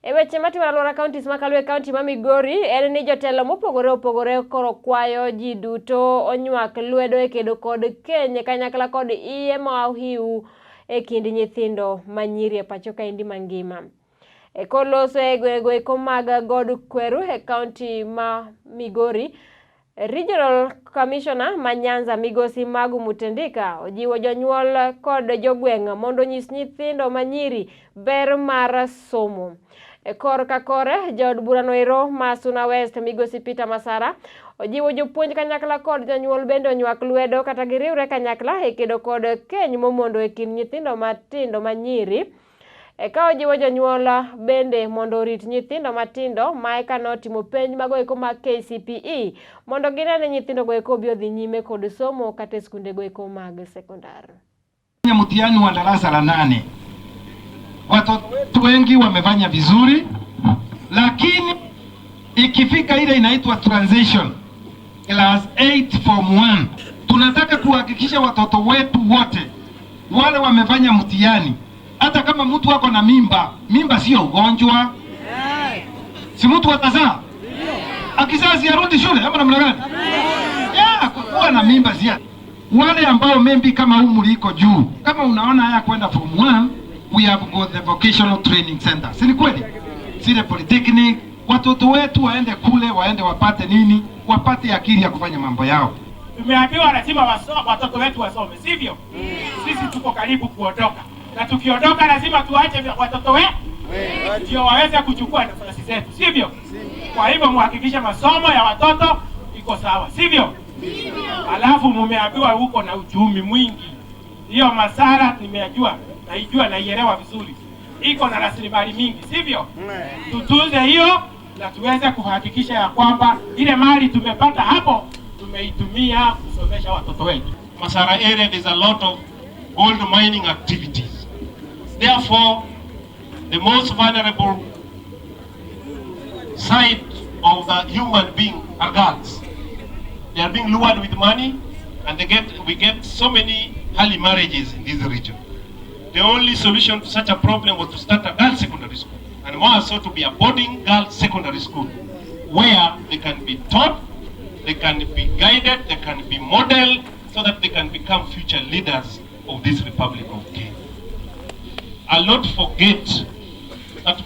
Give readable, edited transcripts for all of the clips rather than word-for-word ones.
E weche matimore alwora counties makalo e kaunti ma Migori en ni jotelo mopogore opogore koro kwayo ji duto onywak lwedo e kedo kod keny kanyakla kod iye ma ohiu e kind nyithindo manyiri e pacho kaendi mangima. E kor loso e gwengego eko mag God Kweru e kaunti ma Migori, Regional Commissioner ma Nyanza Migosi Magu Mutendika ojiwo jonyuol kod jogweng' mondo onyis nyithindo manyiri ber mar somo. E kor ka kore, jaod burano ero ma Suna West Migosi Peter Masara ojiwo jopuonj kanyakla kod jonyuol bende onywak lwedo kata giriwre kanyakla e kedo kod keny momondo e kind nyithindo matindo manyiri. E ka ojiwo jonyuol bende mondo orit nyithindo matindo ma eka notimo penj mago eko mag KCPE mondo gine ni nyithindo go eko obi odhi nyime kod somo kata e skunde go eko mag sekondar. Mtihani wa darasa la nane, watoto wetu wengi wamefanya vizuri, lakini ikifika ile inaitwa transition class 8 form 1, tunataka kuhakikisha watoto wetu wote wale wamefanya mtihani, hata kama mtu ako na mimba, mimba sio ugonjwa, si mtu atazaa, akizaa si arudi shule ama namna gani? Yeah, kuwa na mimba si wale ambao maybe kama umri iko juu, kama unaona haya kwenda form 1, we have got the vocational training center, si ni kweli? Zile polytechnic, watoto wetu waende kule, waende wapate nini, wapate akili ya kufanya mambo yao. Tumeambiwa lazima watoto wetu wasome, sivyo? Sisi tuko karibu kuondoka, na tukiondoka lazima tuache watoto wetu ndio waweze kuchukua nafasi zetu, sivyo? Kwa hivyo muhakikishe masomo ya watoto iko sawa, sivyo? Alafu mumeambiwa huko na uchumi mwingi, hiyo Masara nimejua, naijua, naielewa vizuri, iko na rasilimali mingi, sivyo? Tutunze hiyo na tuweze kuhakikisha ya kwamba ile mali tumepata hapo tumeitumia kusomesha watoto wetu. Masara area, there's a lot of gold mining activities. Therefore, the most vulnerable side of the human being are girls. They are being lured with money, and we get so many early marriages in this region. The only solution to such a problem was to start a girls' secondary school, and more so to be a boarding girls' secondary school, where they can be taught, they can be guided, they can be modeled, so that they can become future leaders of this Republic of Kenya. I'll not forget that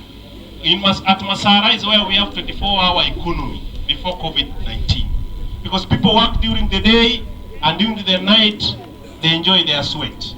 at Masara is where we have 24-hour economy before COVID-19. Because people work during the day and during the night they enjoy their sweat.